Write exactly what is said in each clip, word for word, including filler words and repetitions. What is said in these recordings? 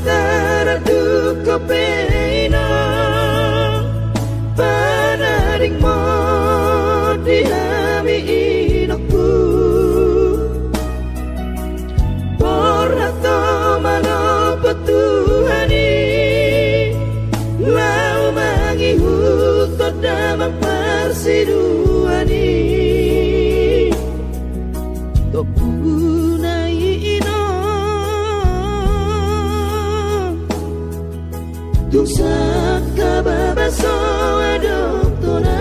Taratuko pe inong, panaringmon di hami inongku. Borhat do manompot Tuhan i, laho mangihuthon damang parsiduan i. Tompuna i inong, tung sangkababa so adong tona.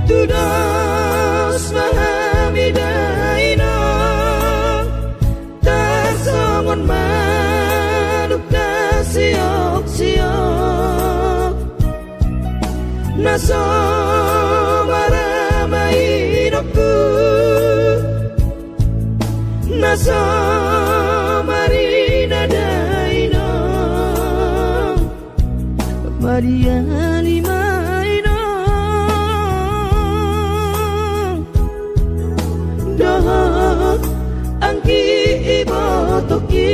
Tudos ma hami da inong, tarsongon manuk na sioksiok, na so marama inongku, na so marina da inong. Maliali ma inong, dohot anggi ibotoki.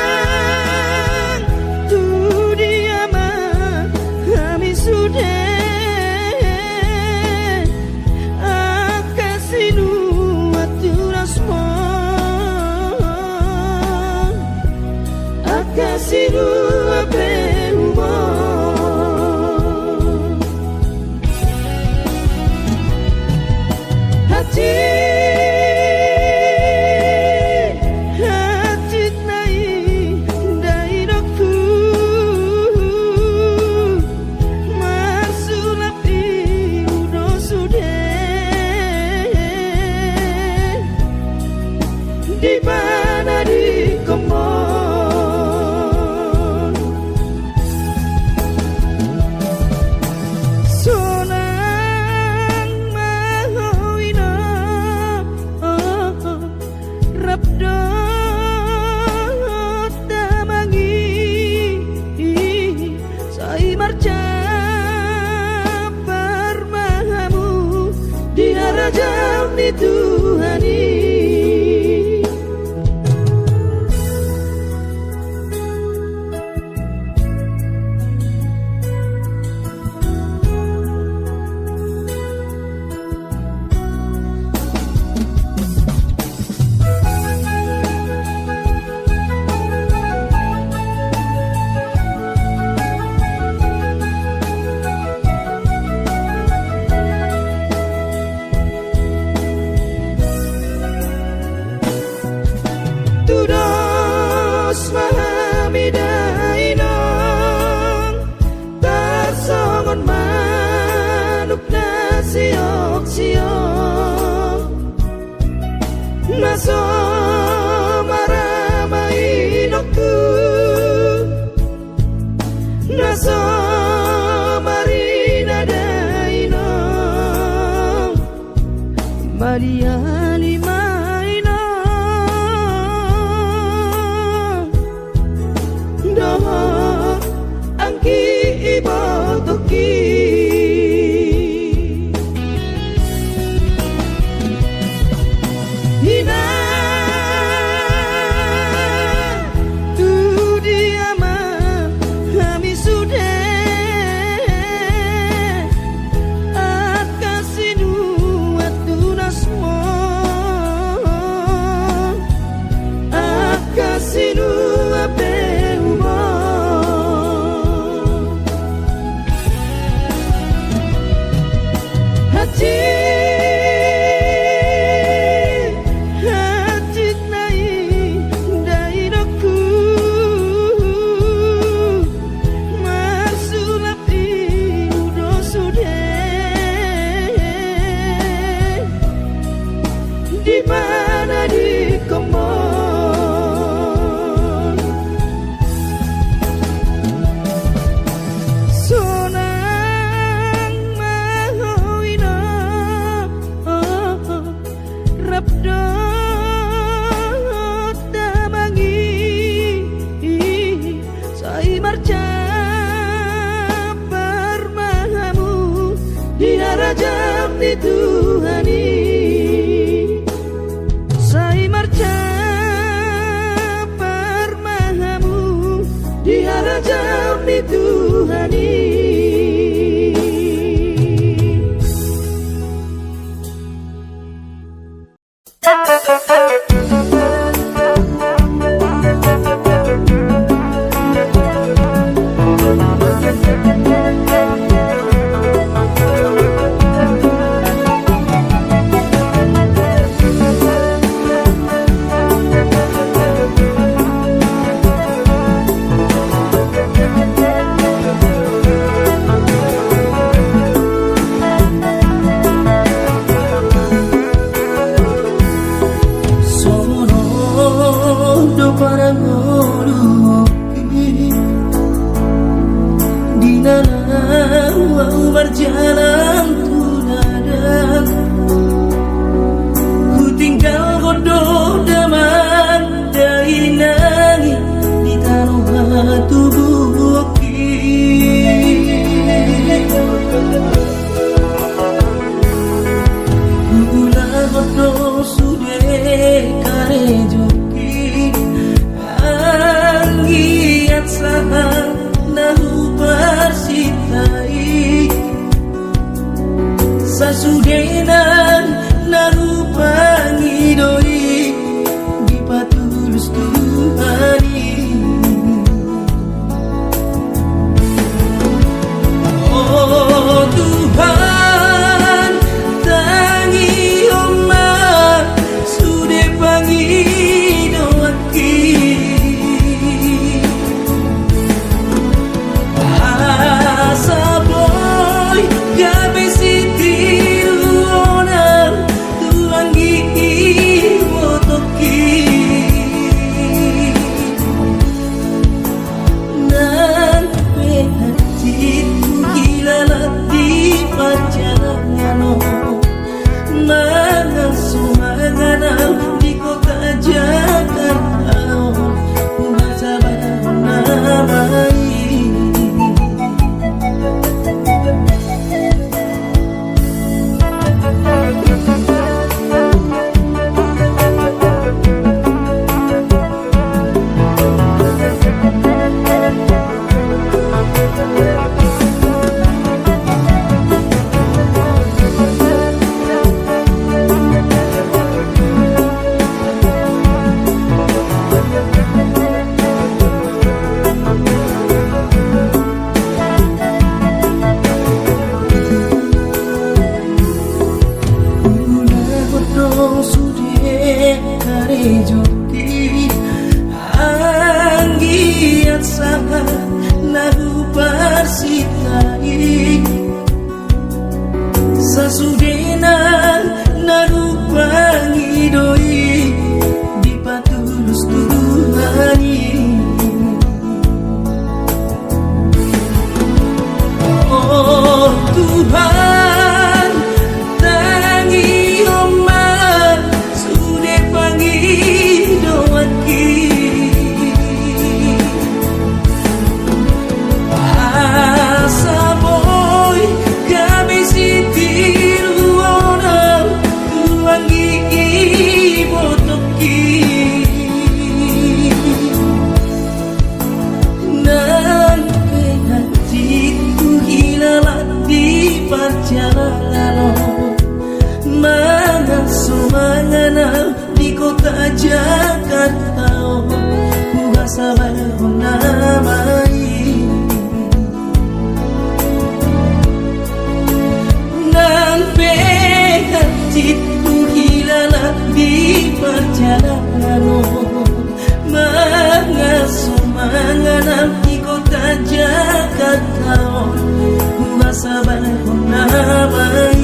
Inang, tu dia ma hami sude, angka sinuan tulasmon, angka sinuan pehumon. Hansit, hansit nai da inongku, marsulap i hudo sude. Di panadingkonmon. Sonang ma ho inong, rap dohot damang i, sai marjambar ma hamu di harajaon ni Tuhan i. Tudos ma hami da inong, tarsongon manuk na sioksiok, na so marama inongku, na so marina da inong. Maliali ma inong, dohot anggi ibotoki. Inang, tu dia ma hami sude, angka sinuan tulasmon, angka sinuan pehumon. Tuhan i. Songon on do parngoluonki, di na laho ahu marjalan tu na dang. Hutinggalhon do damang dainang i di tano hatubuanki. Huulahon do sude karejongki, anggiat sahat na huparsinta i. Sasudena na hupangido i, dipatulus Tuhan i. O Tuhan, tangihon ma sude pangidoan i. Asa boi gabe sitiruon ahu tu anggi ni ibotongki. Nang pe hansit huhilalat di parjalanan on, mangan so mangan ahu di kota Jakarta on, huhasabarhon nama i. Huulahon do sude karejongki, anggiat sahat na huparsinta i. Sasudena na hupangido i, dipatulus Tuhan i. O Tuhan, tangihon ma sude pangidoanki. Asa boi gabe sitiruon ahu tu anggi ni ibotongki. Nang pe hansit huhilalat di parjalanan on, mangan so mangan ahu di kota Jakarta on, huhasabarhon nama i. Nang pe hansit huhilalat di parjalanan on, mangan so mangan ahu di kota Jakarta on, huhasabarhon nama i.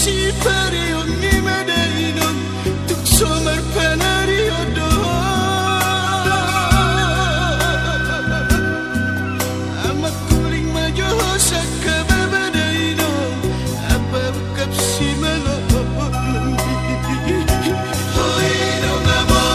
Siparion ni mada inon, tung so marpanarion do. Amang kuling ma jo ho sangkababa da inon, apa ungkap si malo. Ho inon amang.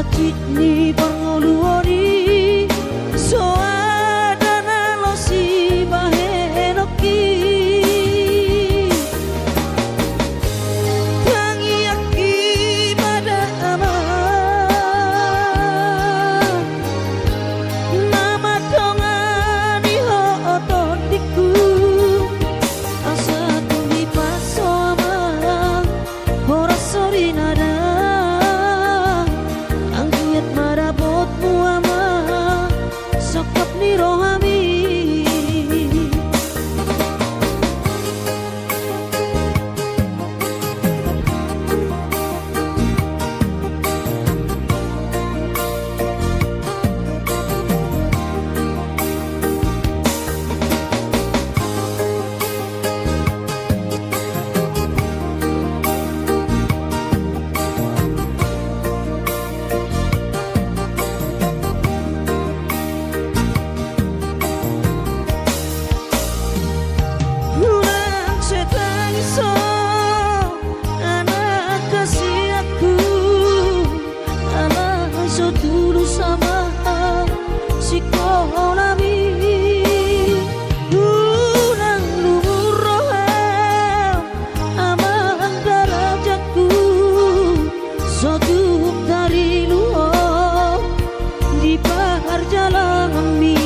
Hansit ni parngoluon i, so ada na losi bahenonki. Tangiangki ma da ama, na mandongani ho tondingku, asa tung dipaso ama, horas sori nada, anggiat ma dapotmu ama, sangkap ni rohami. Unang sai tangis ho anak hasianku, ala so tulus ama singkolanami. Unang lungun roham ama, darajatku so tung tarilu ho di parjalananmi.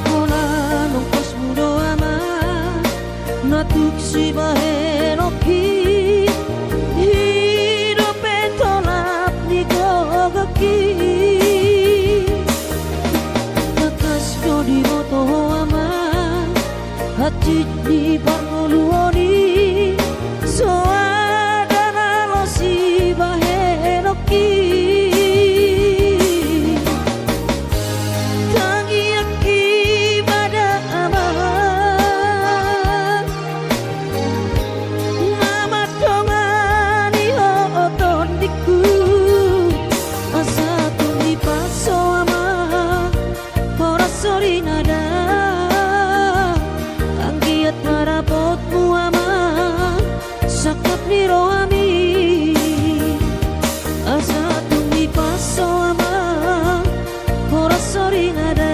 Holan ongkosmu do ama na tung sibahenonki, i dope tolap ni gogoki. Tangkas do diboto ho ama, hansit ni parngoluon i, so ada na losi bahenonki. Tangiangki ma da ama, na mandongani ho tondingku, asa tung dipaso ama, horas sori nada, anggiat ma dapotmu ama, sangkap ni rohami. Asa tung dipaso ama, horas sori nada,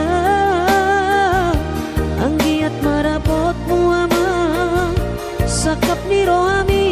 anggiat ma dapotmu ama, sangkap ni rohami.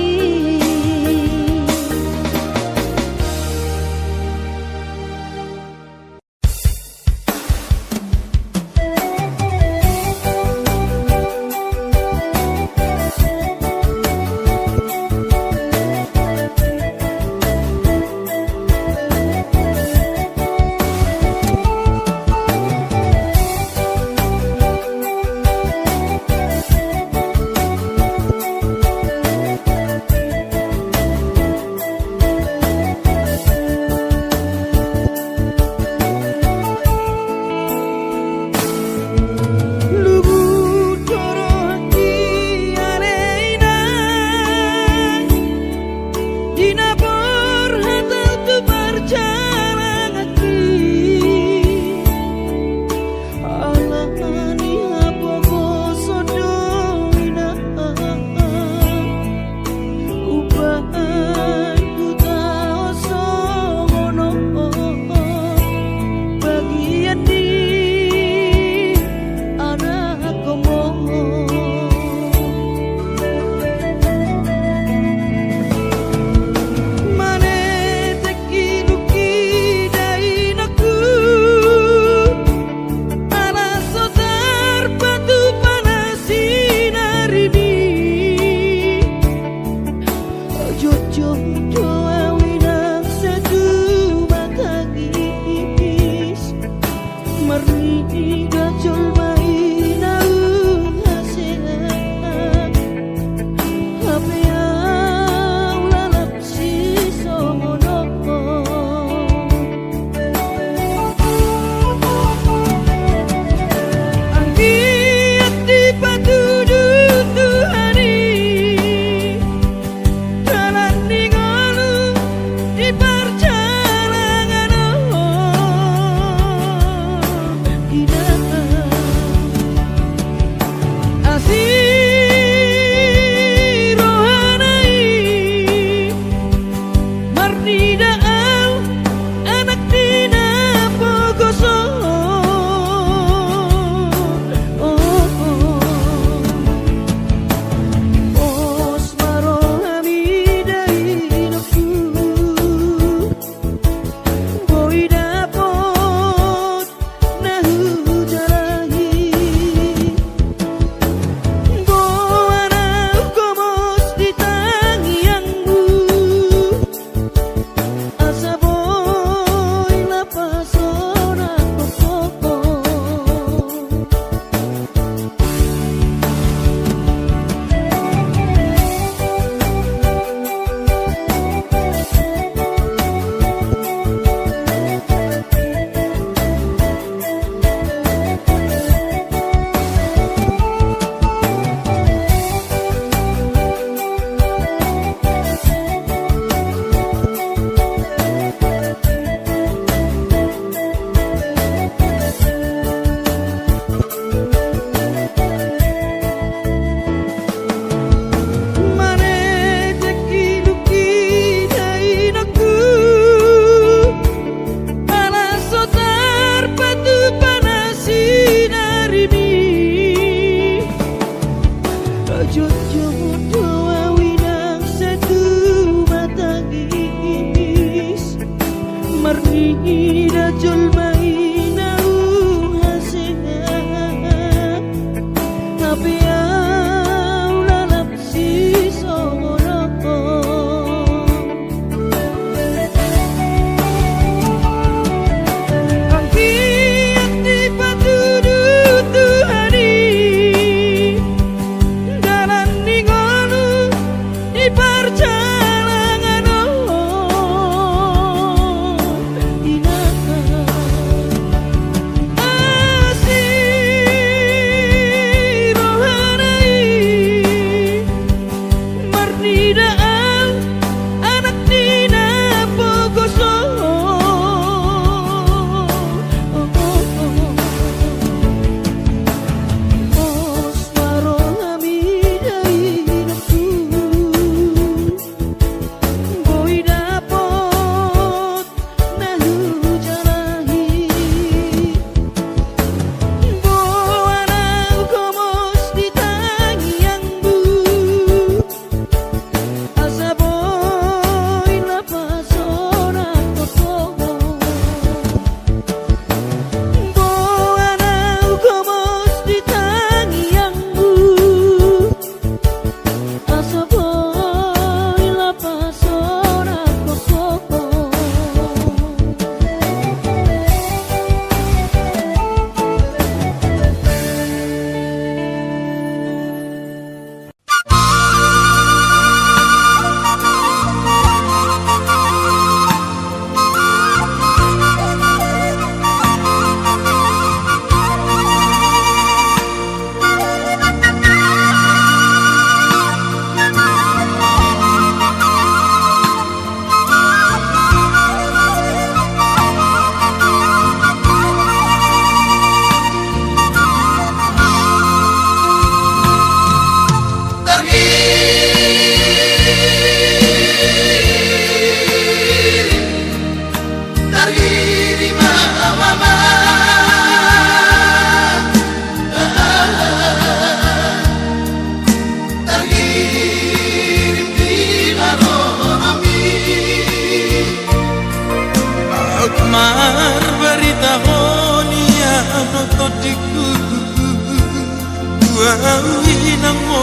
Au inangmu,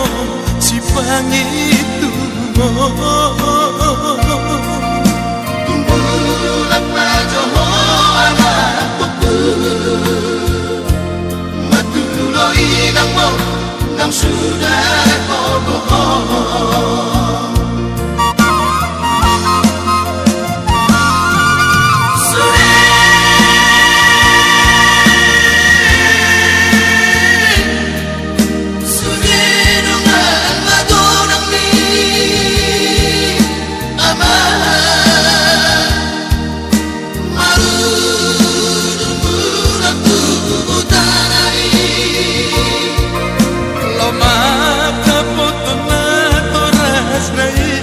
sipangitu. Tumbulan ma jo ho anakku. Matulo inangmu, nang suda ho bohong. Sude, sude dongan ma donang ni ama. Marudun bulan tu tanah i. Lomak dapoton natorasna i.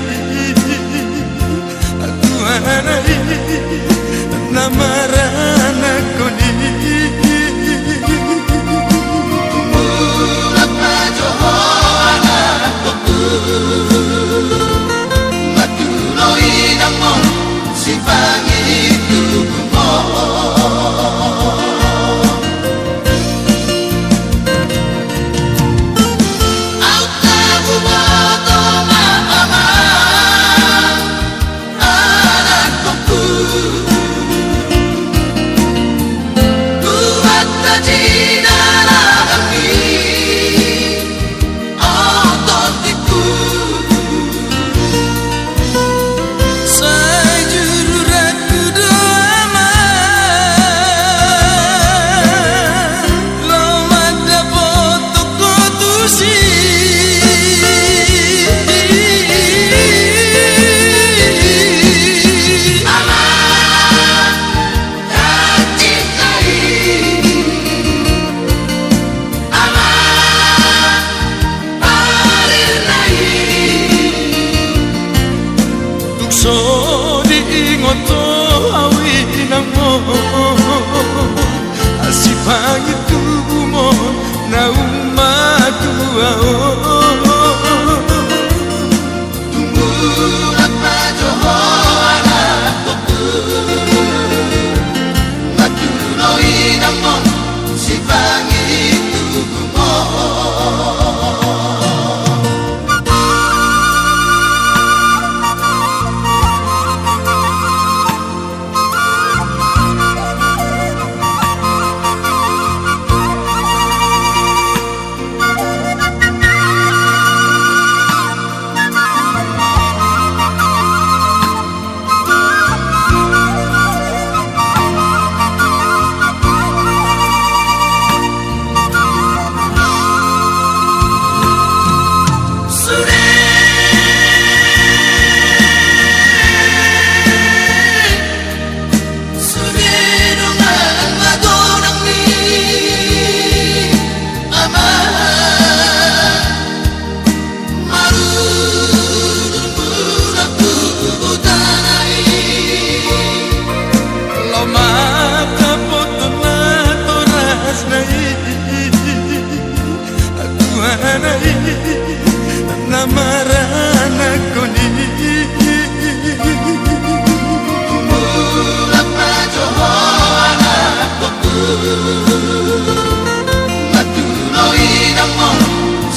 Tuana i na maranakhon i. Tumbulan ma jo ho anakku. Matulo inangmu, sipangitu ho. Au tabu boto ma ama anakku. Tuhanta jinalahan i. Ototiku. Sai jururangku do ama. Lomak dapoton ho tusi. Ama. Hati nai. Ama. Parir nai. Tung so diingot ho au inangmu. Sipangitu ma na ummatua on. Tumbulan ma jo ho anakku. Matulo inangmu, sipangitu ho. Sude, sude dongan ma donang ni ama. Marudun bulan tu tanah i. Lomak dapoton natorasna i. Tuana i na maranakhon i. Tumbulan ma jo ho anakku. Matulo inangmu,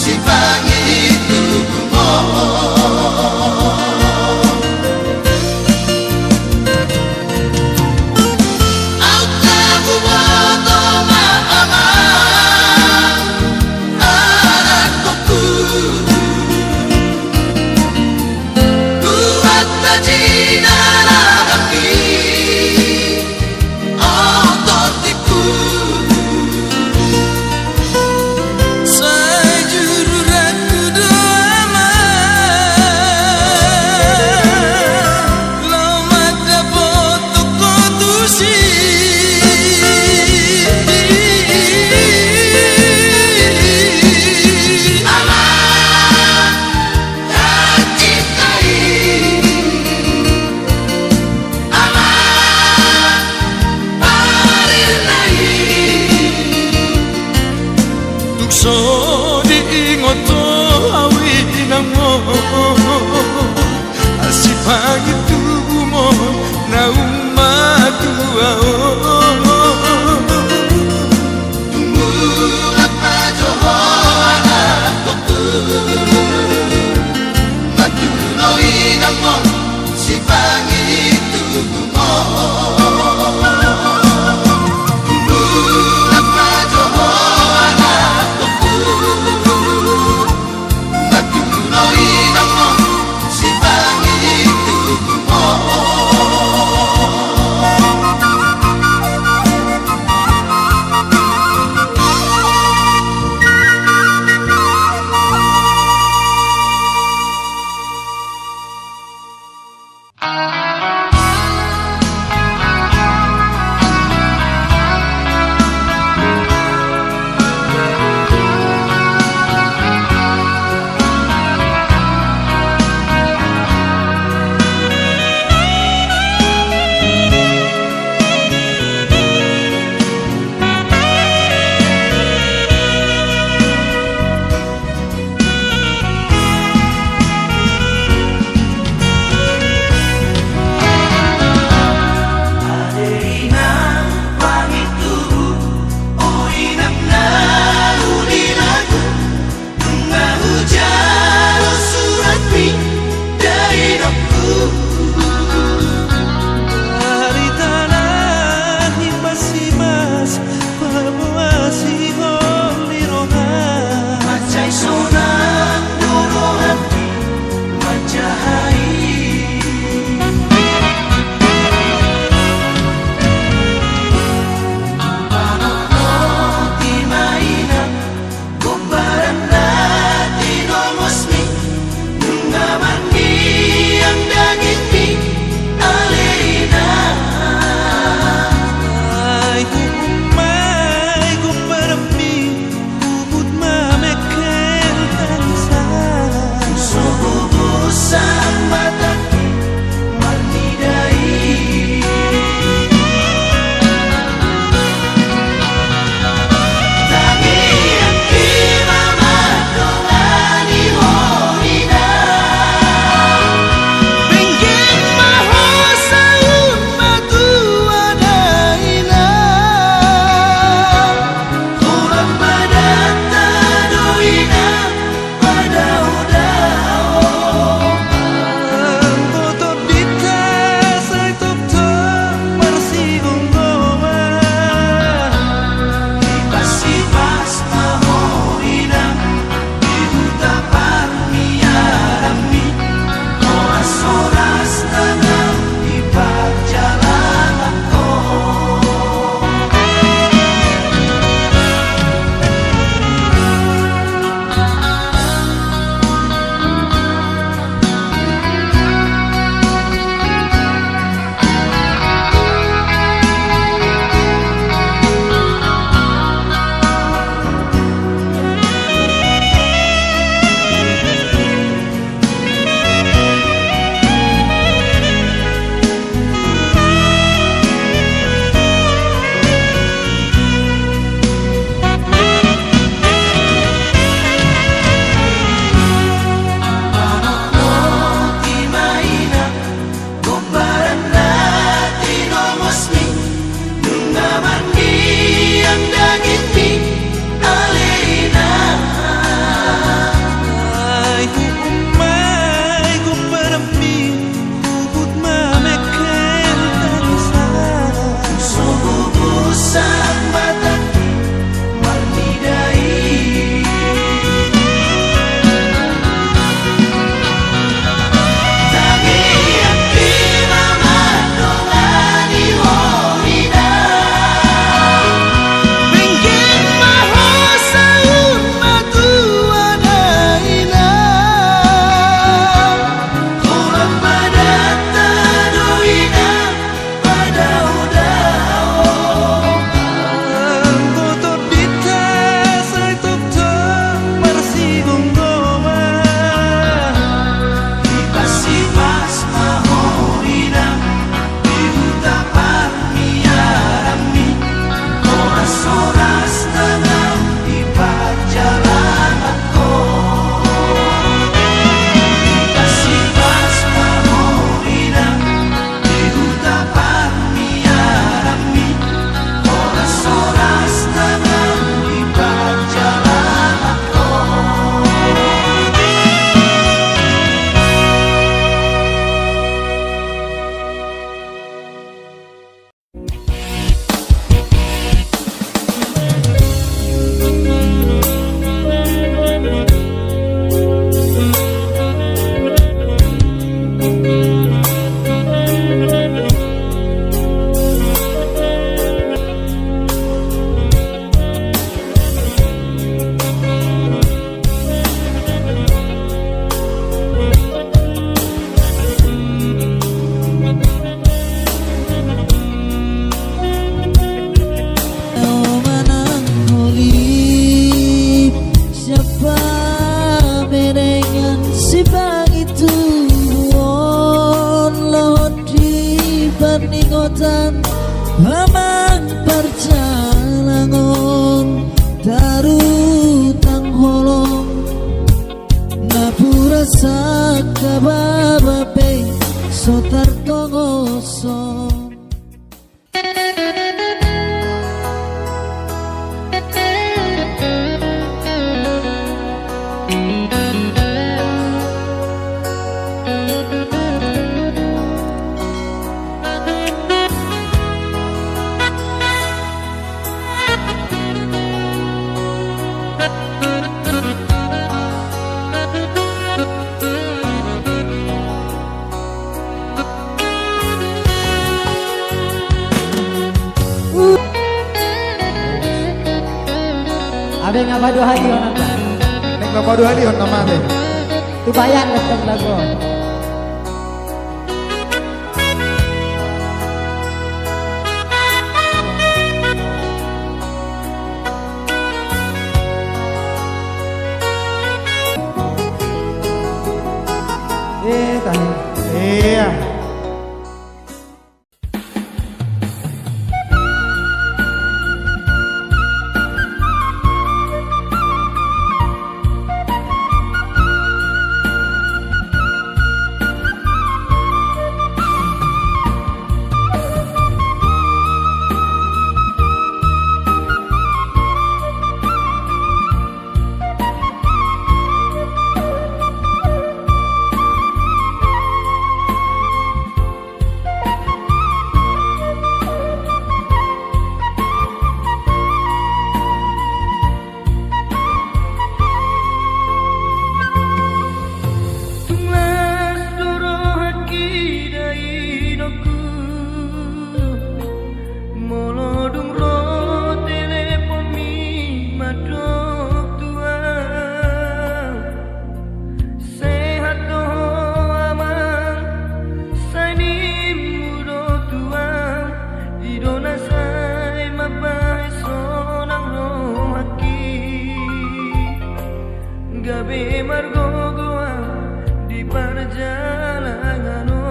sipangitu ho. Au tabu boto ma ama anakku. Tuhanta jinalahan i. Ototiku. Jalang on tarutang holong, napuran sangkababa pe so tartongoshon. Abang, apa dua hari orang tak? Nek apa dua hari orang nama deh. Tu bayar betul lagu. Eh, tahi. Iya. Tung las do rohangki da inongku, molo dung ro teleponmi mandok tu ahu. Sehat do ho amang, sai nimmu do tu ahu, i do na sai mambahen sonang rohangki. Gabe margogo ahu di parjalanan on.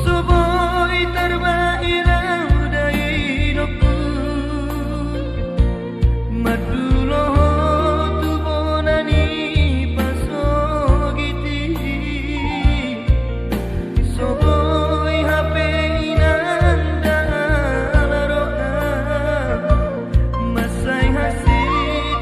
So boi tarbahen ahu da inongku, mandulo ho tu bona ni pasogit i. So boi hape inang da ala ro ahu, mansai hansit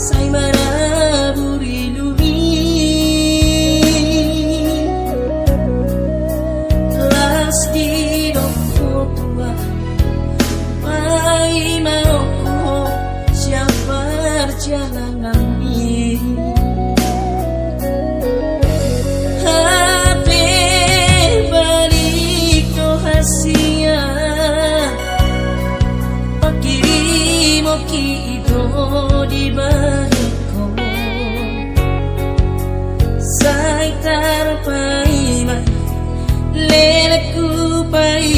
Sai maraburi lumi. Las didok ho Tuhan, paima ho sian parjalananmi. Hape balik do hasian, pangkirimon hita do dibahen Ho. Sai tarpaima lelengku, paima